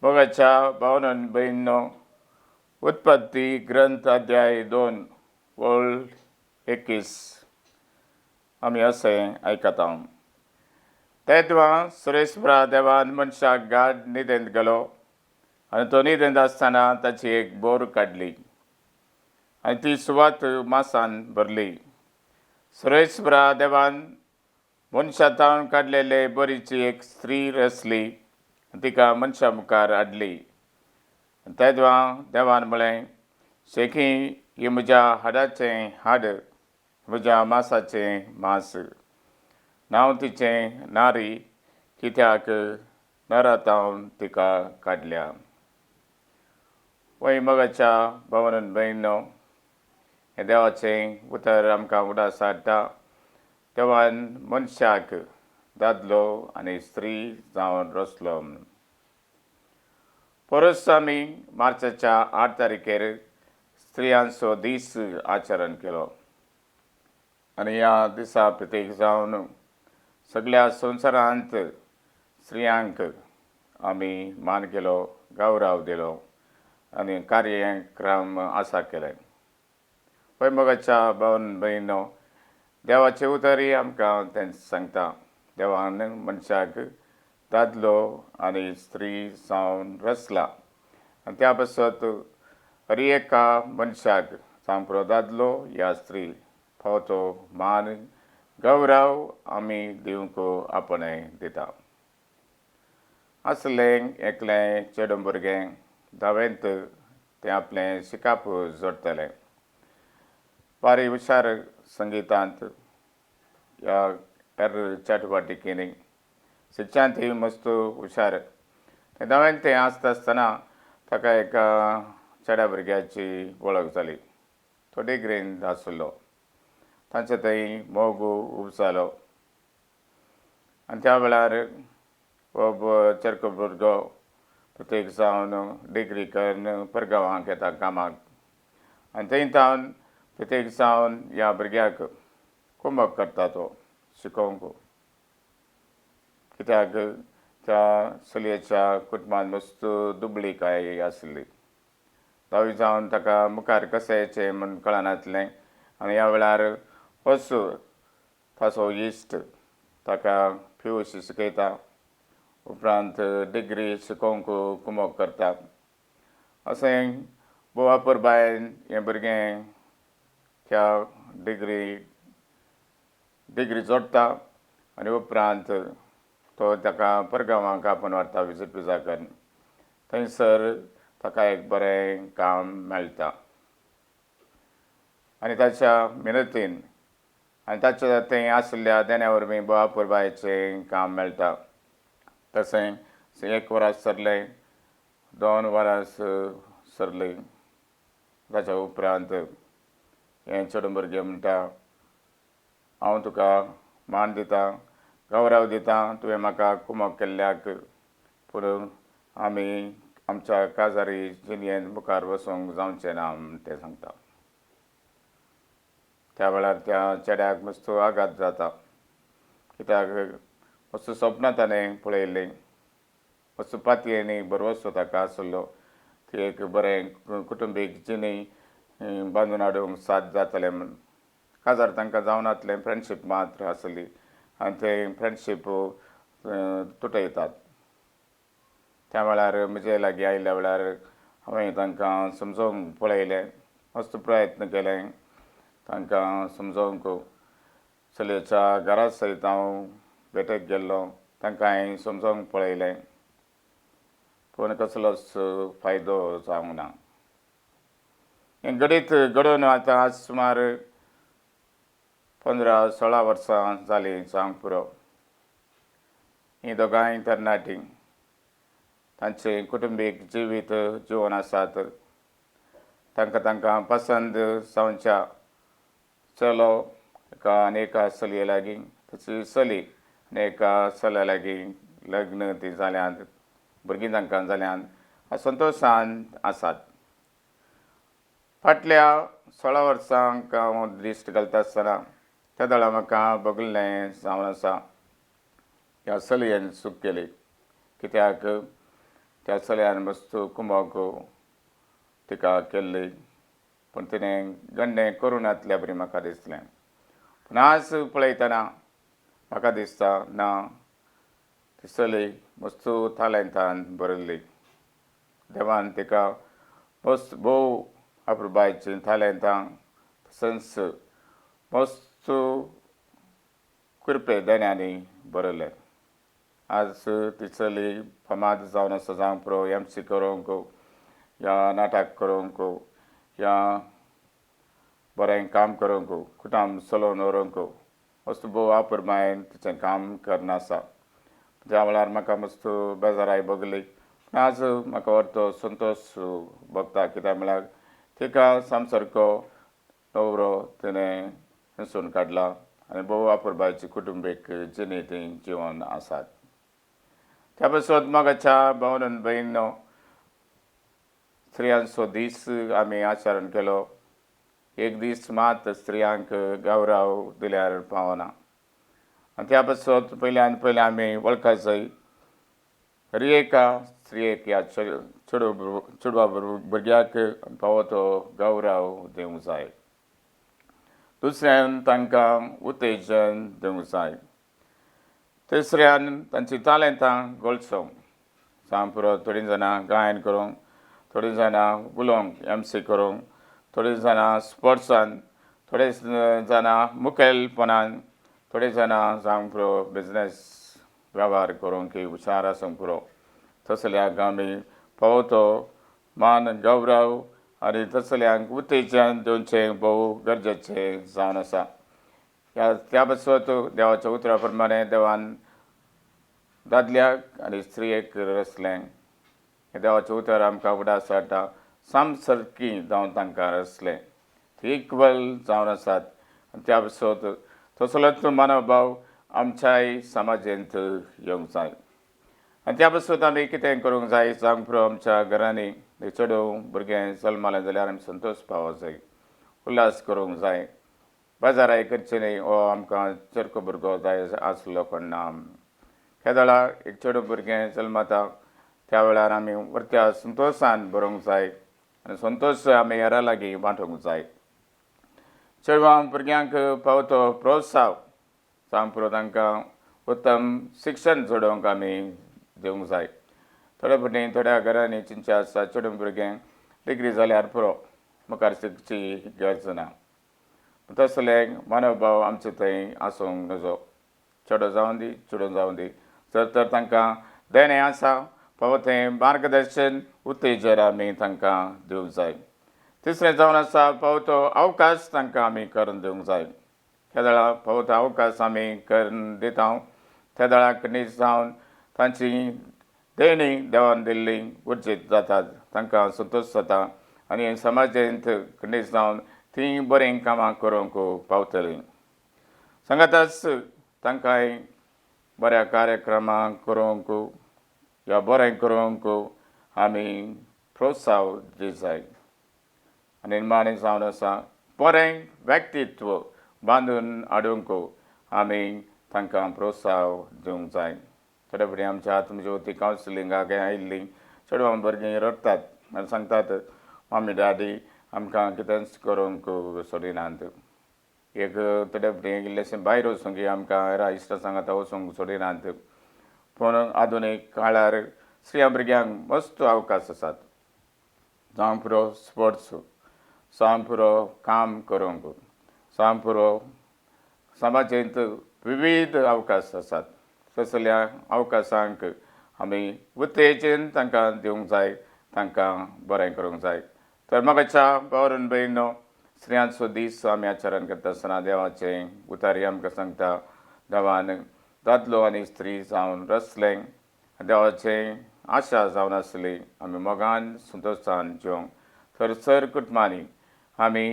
मोगाच्या भावांनो भयणींनो, उत्पत्ती ग्रंथ अध्याय 2 वळ 21 आमी अशें आयकता. तेदवां सुरेशभरा देवान मनशाक गाड न्हिदेंत गेलो आनी तो न्हिदेंत आसतना ताची एक बोर काडली आनी ती सुवात मासान भरली. सुरेशभरा देवान मनशा तावन काडलेले बोरीची एक स्त्री रचली आनी तिका मनशा मुखार हाडली. तेदवां देवान म्हळें, शेकी ही म्हज्या हाडाचें हाड, म्हज्या मासाचें मांस. नांव तिचें नारी, कित्याक नरातावन तिका काडल्या. वय मोगाच्या भावान भयणीनो, हें देवाचें उतर आमकां उडास हाडटा. देवान मनशाक दादलो आनी स्त्री जावन रचलो म्हूण. परस आमी मार्चाच्या 8 तारखेर स्त्रियांचो दीस आचरण केलो आनी ह्या दिसा प्रतीक जावन सगळ्या संवसारांत स्त्रियांक आमी मान केलो, गौरव दिलो आनी कार्यक्रम आसा केले. पळय मोगाच्या भावन भयणीनो, देवाचें उतरय आमकां तें सांगता. देवान मनशाक दादलो आनी स्त्री जावन रचला आनी त्या पासत हर एका मनशाक, जावं पुरो दादलो या स्त्री, फावो तो मान गौरव आमी दिवंक आपणें दिता. आसलें एकलें चेडूं भुरगें धावेंत तें आपलें शिकाप जोडटलें. बारी हुशार संगितांत ह्या हेर चटुवटिकेंनी शिक्षांतय मस्त हुशार. तें धावेंत तें आसता आसतना ताका एका चेड्या भुरग्याची वळख जाली. तो डिग्रीन आशिल्लो. तांचे थंय मोग उब जालो आनी त्या वेळार हो चेरको भुरगो प्रत्येक जावन डिग्री करून परगांवांक येता कामाक आनी थंय तावन प्रत्येक जावन ह्या भुरग्याक कुमक करता तो शिकोवंक. कित्याक त्या चलयेच्या कुटुंबान मस्त दुबळीकाय आसली. धावी जावन ताका मुखार कशें येचें म्हूण कळनासलें आनी ह्या वेळार होच ताचो इश्ट ताका पियूसी शिकयता, उपरांत डिग्री शिकोवंक कुमक करता. अशें भोव अपुरबायेन हें भुरगें त्या डिग्री डिग्री जोडटा आनी उपरांत तो ताका परगांवांक आपोवन व्हरता विजीट विजा करून. थंयसर ताका एक बरें काम मेळटा आनी ताच्या मेहनतीन आनी ताच्या थंय आशिल्ल्या देण्या वरवीं भोव अपुरबायेचें काम मेळटा. तशें एक वर्स सरलें, 2 वरां सरलीं. ताच्या उपरांत हें चेडूं भुरगें म्हणटा, हांव तुका मान दितां, गौरव दितां, तुवें म्हाका कुमक केल्ल्याक, पूण आमी आमच्या काजारी जिणेंत मुखार वचूंक जावचें ना म्हूण तें सांगता. त्या वेळार त्या चेड्याक मस्त आघात जाता. कित्याक मस्त सपनां ताणें पळयल्लीं, मस्त पातयेनी भरवंसो ताका आशिल्लो ती एक बरें कुटुंबीक जिणी बांदून हाडूंक साथ जातलें म्हूण. काजार तांकां जावनातलें, फ्रेंडशीप मात्र आसली आनी ते फ्रेंडशीप तुटयतात. त्या वेळार म्हजे लागीं आयिल्ल्या वेळार हांवें तांकां समजोवंक पळयलें, मस्त प्रयत्न केले तांकां समजोवंक. चलयेच्या घरा सयत हांव भेटेक गेल्लो, तांकां हांवें समजोवंक पळयलें, पूण कसलोच फायदो जावंक ना. हें घडीत घडोवन आतां आज सुमार 15-16 वर्सां जालीं जावंक पुरो. हीं दोगांय तरणाटीं तांचें कुटुंबीक जिवीत जिवन आसात. तांकां तांकां पसंद जावच्या चलो एका आनी एका चलये लागीं, तशी चली आनी एका चल्या लागीं लग्न ती जाल्यांत, भुरगीं तांकां जाल्यांत, संतोशान आसात. फाटल्या 16 वर्सांक हांव दिश्ट घालता आसतना त्या वेळार म्हाका भोगलें जावन आसा ह्या चलयेन चूक केली. कित्याक त्या चलयान मस्त कुमक तिका केल्ली, पूण तिणें गंडें करूं नातल्या बरी म्हाका दिसलें. पूण आज पळयतना म्हाका दिसता ना, ती चली मस्त तालेंतान भरिल्ली. देवान तिका मस्त भोव अपुरबायेचीं तालेंतां तशेंच मस्त कृपे देण्यांनी भरिल्लें. आज ती चली फामाद जावन आसा, जावं पुरो एम सी करूंक या नाटक करूंक या बरें काम करूंक, कुटुंब चलोवन व्हरूंक मस्त भोव अपुरबायेन तिचें काम करून आसा. त्या वेळार म्हाका मस्त बेजाराय भोगली, पूण आज म्हाका व्हडलो संतोश भोगता, कित्याक म्हळ्यार तिका सामसारको न्हवरो तिणें वेंचून काडला आनी भोव अपुरबायेची कुटुंबीक जिणी तीं जिवन आसात. त्या पासत मोगाच्या भावान भयणीनो, स्त्रियांचो दीस आमी आचरण केलो. एक दीस मात स्त्रियांक गौरव दिल्यार पावना आनी त्या पासत पयल्यान पयलें आमी वळखा जाय, हर एका स्त्रियेक ह्या चेडू चेडवा भुरग्याक फावो तो गौरव दिवंक जाय. दुसऱ्यान तांकां उत्तेजन दिवंक जाय. तिसऱ्यान तांची तालेंतां गळसोंक जावं पुरो, थोडीं जाणां गायन करूंक, थोडीं जाणां उलोवंक, एम सी करूंक, थोडीं जाणां स्पोर्ट्सान, थोडे जाणां मुखेलपणान, थोडीं जाणां जावंक पुरो बिजनस वेव्हार करूंक की हुशार आसूंक पुरो. तसल्यांक आमी फावो तो मान गौरव आनी तसल्यांक उत्तेजन दिवचें भोव गरजेचें जावन आसा. ह्या त्या पासत देवाच्या उतरा प्रमाणें देवान दादल्याक आनी स्त्रियेक रचलें. देवाचें उतर आमकां उगडास हाडटा, सामसारकी जावन तांकां रचलें, इक्वल जावन आसात. आनी त्या पासत तसलोच मनोभाव आमच्याय समाजेंत येवंक जाय. आनी त्या पासत आमी कितें करूंक जाय, जावंक पुरो आमच्या घरांनी चेडूं भुरगें जल्मालें जाल्यार आमी संतोश पावोंक जाय, उल्हास करूंक जाय, बाजाराय करचें न्हय. हो आमकां चेडको भुरगो जाय आसलो कोण ना. केदोळा एक चेडूं भुरगें जल्मता त्या वेळार आमी व्हडत्या संतोशान बरोवंक जाय आनी संतोश आमी हेरां लागीं वांटूंक जाय. चेडवां भुरग्यांक फावो तो प्रोत्साव जावंक पुरो, तांकां उत्तम शिक्षण जोडोवंक आमी दिवंक जाय. थोडे फावटी थोड्या घरांनी चिंतचें आसता, चेडूं भुरगें डिग्री जाल्यार पुरो, मुखार शिकची गरज ना. तसले मनोभाव आमचे थंय आसूंक नजो. चेडो जावं दी, चेडूं जावं दी, जर तर तांकां देणें आसा, फावो तें मार्गदर्शन उत्तेजन आमी तांकां दिवंक जाय. तिसरें जावन आसा, फावो तो अवकाश तांकां आमी करून दिवंक जाय. त्या फावो तो अवकाश आमी करून दिता, त्या वेळार नीज जावन तांची देणी देवान दिल्ली उर्जीत जातात, तांकां संतोश जाता आनी समाजेंत खंडीत जावन तीं बरीं कामां करूंक पावतलीं. सांगाताच तांकांय बऱ्या कार्यक्रमां करूंक या बरें करूंक आमी प्रोत्साव दी जाय. आनी निमाणें जावन आसा, बरें व्यक्तित्व बांदून हाडूंक आमी तांकां प्रोत्साव दिवंक जाय. थोडे फावटी आमच्या आत्मज्योती कावन्सिलिंगाक आयिल्लीं चेडवां भुरगीं रडटात आनी सांगतात, मम्मी डॅडी आमकां कितेंच करूंक सोडिनात. एक थोडे फावटी इल्लेशें भायर वचूंक आमकां हेरां इश्टां सांगाता वचूंक सोडिनात. पूण आधुनीक काळार स्त्रियां भुरग्यांक मस्त अवकाश आसात, जावं पुरो स्पोर्ट्स, जावं पुरो काम करूंक, जावं पुरो समाजेंत विवीध अवकाश आसात. तसल्या अवकाशांक आमी उत्तेजन तांकां दिवंक जाय, तांकां बरें करूंक जाय. तर मोगाच्या भावान भयणीनो, स्त्रियांचो दीस आमी आचरण करता आसतना देवाचें उतर आमकां सांगता, देवान दादलो आनी स्त्री जावन रचलें. देवाचें आशा जावन आसली आमी मोगान संतोशान जिवंक. तर सर कुटुंबांनी आमी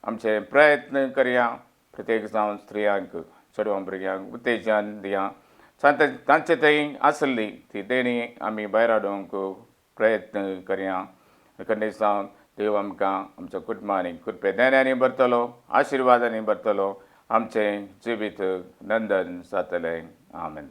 आमचे प्रयत्न करया, प्रत्येक जावन स्त्रियांक चेडवां भुरग्यांक उत्तेजन दिया, तांचे थंय आसली ती देणी आमी भायर हाडूंक प्रयत्न करया. खंडीत जावन देव आमकां आमच्या कुटुंबांनी कृपे देण्यांनी भरतलो, आशिर्वादांनी भरतलो, आमचें जिवीत नंदन जातलें. आमेन.